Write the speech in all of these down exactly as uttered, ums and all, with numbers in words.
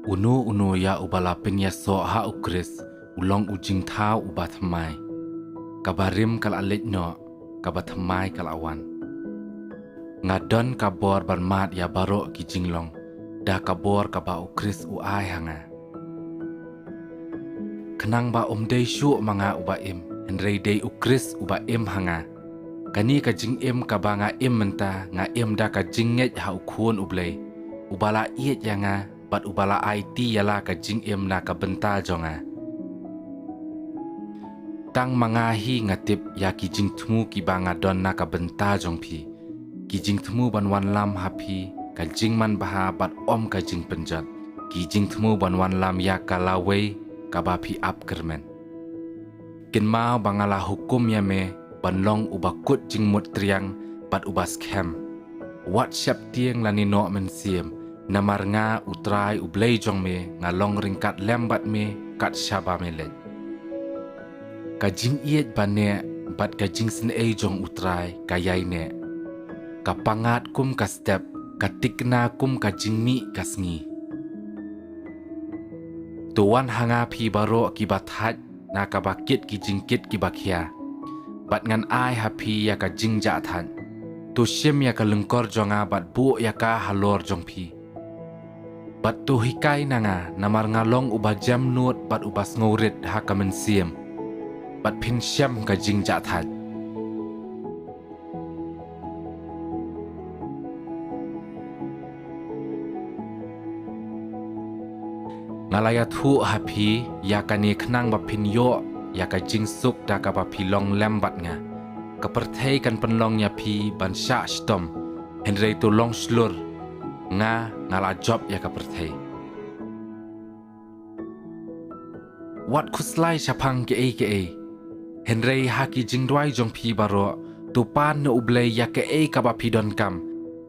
Uno uno ïa uba la pynïasoh ha U Khrist u long u jingthaw uba thymmai. Kaba rim ka la leit noh, kaba thymmai ka la wan. Nga don ka bor ban mad ïa baroh ki jinglong da ka bor kaba U Khrist u ai ha nga. Khnang ba ym dei shuh ma nga uba im, hynrei dei U Khrist uba im ha nga. Kane ka jingim kaba nga im mynta, nga im da ka jingngeit ha U Khun U Blei, uba la ïeit ïa nga bad uba la aiti ïa la ka jingim na ka bynta jong nga. Tang ma nga hi nga tip ïa ki jingthmu kiba nga don na ka bynta jong phi, ki jingthmu ban wanlam ha phi ka jingmanbha bad ym ka jingpynjot, ki jingthmu ban wanlam ïa ka lawei kaba phi ap kyrmen. Kynmaw ba nga la hukum ïa me ban long uba kut jingmut triang bad uba skhem. Wat sheptieng lane noh mynsiem, namar nga U Trai U Blei jong me nga long ryngkat lem bad me kat shaba me leit. Ka jingïeit ba neh bad ka jingsynei jong U Trai ka ïai neh. Ka pyngngad kum ka step, ka tikna kum ka jingmih ka sngi. To wan ha nga phi baroh kiba thait na kaba kit ki jingkit kiba khia, bad ngan ai ha phi ïa ka jingjahthait. To shim ïa ka lyngkor jong nga bad buh ïa ka halor jong phi. Bad to hikai na nga, namar nga long uba jemnud bad uba sngewrit ha ka mynsiem, bad phin shem ka jingjahthait. Nga la ïathuh ha phi ïa kane khnang ba phin ïoh ïa ka jingsuk da kaba phi long lem bad nga. Ka pyrthei kan pynlong ïa phi ban shah shitom, hynrei to long shlur, nga, nga la jop ïa ka pyrthei. Wat khuslai shaphang kiei kiei, hynrei ha ki jingduwai jong phi baroh, to pan na U Blei ïa kaei kaba phi donkam.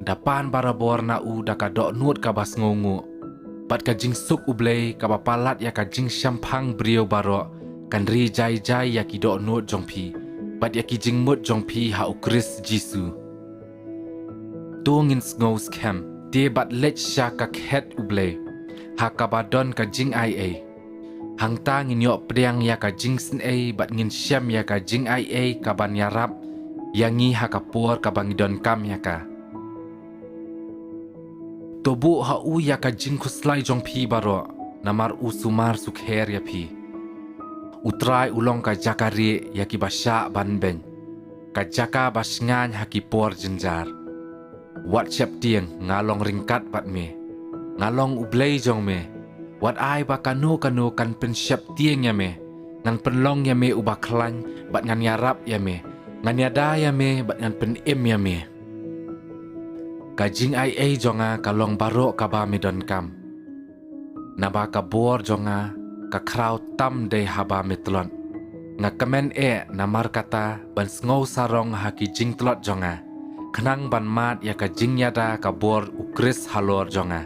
Da pan barabor na u da ka dohnud kaba sngewnguh. Bad ka jingsuk U Blei kaba palat ïa ka jingshemphang briew baroh, kan ri jai jai ïa ki dohnud jong phi, bad ïa ki jingmut jong phi ha U Khrist Jisu. To ngin sngew skhem, te bad leit sha ka khet U Blei, ha kaba don ka jingaiei. Hangta ngin ïoh pdiang ïa ka jingsynei bad ngin shem ïa ka jingaiei kaban ïarap ïa ngi ha ka por kaba ngi donkam ïa ka. To buh ha u ïa ka jingkhuslai jong phi baroh, namar u sumar sukher ïa phi. U Trai u long ka jaka rieh ïa kiba shah ban beiñ, ka jaka ba shngaiñ ha ki por jynjar. Wat sheptieng, nga long ryngkat bad me. Nga long U Blei jong me. Wat ai ba kano kano kan pynsheptieng ïa me. Ngan pynlong ïa me uba khlaiñ bad ngan ïarap ïa me. Ngan ïada ïa me bad ngan pynim ïa me. Ka jingaiei jong nga ka long baroh kaba me donkam. Naba ka bor jong nga ka khraw tam dei haba me tlot. Nga kmen eh namar kata ban sngew sarong ha ki jingtlot jong nga, khnang ban mad ïa ka jingïada ka bor U Khrist halor jong nga.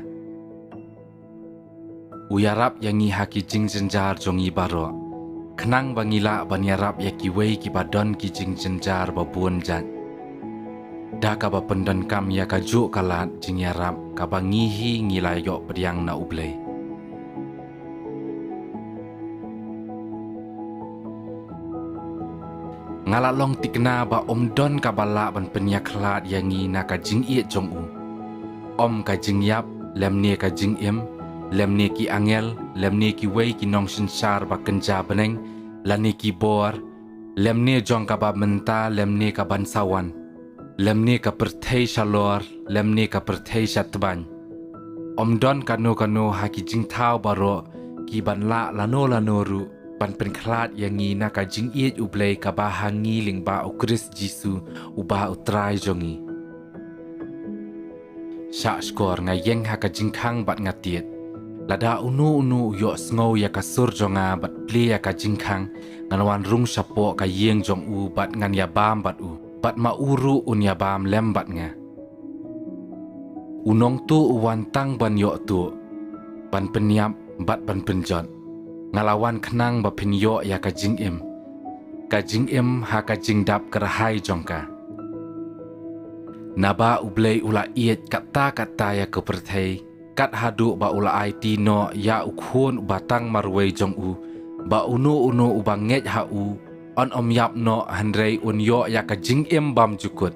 U ïarap ïa ngi ha ki jingjynjar jong ngi baroh, khnang ba ngi lah ban ïarap ïa kiwei kiba don ki jingjynjar ba bun jait. Da kaba pyndonkam ïa kajuh ka lad jingïarap kaba ngi hi ngi la ïoh pdiang na U Blei. Nga la long thikna ba ym don kaba lah ban pynïakhlad ïa ngi na ka jingïeit jong u. Ym ka jingïap, lymne ka jingim, lymne ki angel, lymne kiwei ki nongsynshar ba kynja bneng, lane ki bor, lymne jong kaba mynta, lymne kaban sa wan, lymne ka pyrthei shalor, lymne ka pyrthei shatbaiñ. Ym don kano kano ha ki jingthaw baroh kiban lah lano lano ruh ban pynkhlad ïa ngi na ka jingïeit U Blei kaba ha ngi lyngba U Khrist Jisu, uba U Trai jong ngi. Shah shkor nga ïeng ha ka jingkhang bad nga tied. Lada uno uno u ïohsngew ïa ka sur jong nga bad plie ïa ka jingkhang, ngan wan rung shapoh ka ïing jong u bad ngan ïabam bad u, bad ma u ruh un ïabam lem bad nga. U nongtuh u wan tang ban ïoh tuh, ban pynïap bad ban pynjot. Nga la wan khnang ba phin ïoh ïa ka jingim, ka jingim ha ka jingdap kyrhai jong ka. Naba U Blei u la ïeit katta katta ïa ka pyrthei, kat haduh ba u la aiti noh ïa u khun uba tang marwei jong u, ba uno uno uba ngeit ha u un ym ïap noh, hynrei un ïoh ïa ka jingim bymjukut.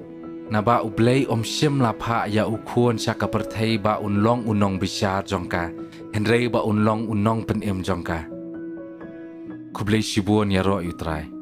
Naba U Blei um shym la phah ïa u khun sha ka pyrthei ba un long u nongbishar jong ka, hynrei ba un long u nongpynim jong ka. Khublei shibun ïaroh ïa U Trai.